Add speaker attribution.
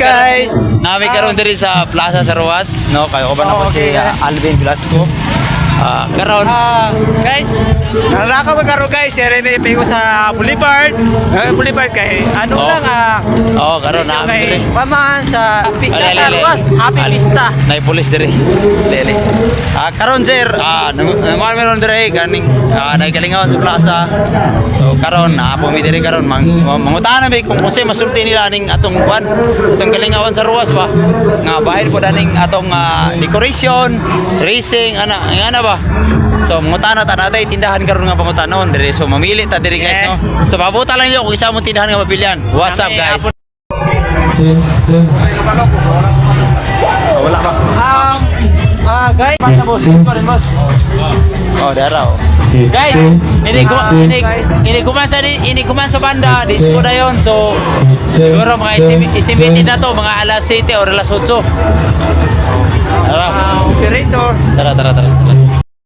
Speaker 1: Guys.
Speaker 2: Nami karon diri sa Plaza sa Roas, no? Kayo ko ba na po si Alvin Velasco. Karon
Speaker 1: Guys, naraka mo karon, guys, may ko sa Boulevard. Boulevard kay ano lang
Speaker 2: Oh, karon nami
Speaker 1: kay
Speaker 2: diri.
Speaker 1: paman sa pista
Speaker 2: Ale,
Speaker 1: sa
Speaker 2: ale, ale.
Speaker 1: Roas. Happy pista.
Speaker 2: Nay pulis diri. Lele. Karon sir, nanguan meron diri ganing nay kalingawan sa plaza. So karon na po mi diri karon mangutana mi kung unsay masulti nila aning atong kwan, atong kalingawan sa Roas ba. Nga bahil po daning atong decoration, racing ana, ana ba. So mangutana ta natay tindahan karon nga pangutanon diri. So mamili ta diri, guys, no. So pabuta lang niyo kung isa mong tindahan nga mapilian. What's up, guys? Wala ba?
Speaker 1: Guys,
Speaker 2: Mana, boss? Pa rin, boss. Oh, dara oh. Guys, ini kuman sa banda, disco na yon. So, siguro mga estimated na to mga alas 7 or alas 8. Tara.
Speaker 1: Operator.
Speaker 2: Tara, tara, tara.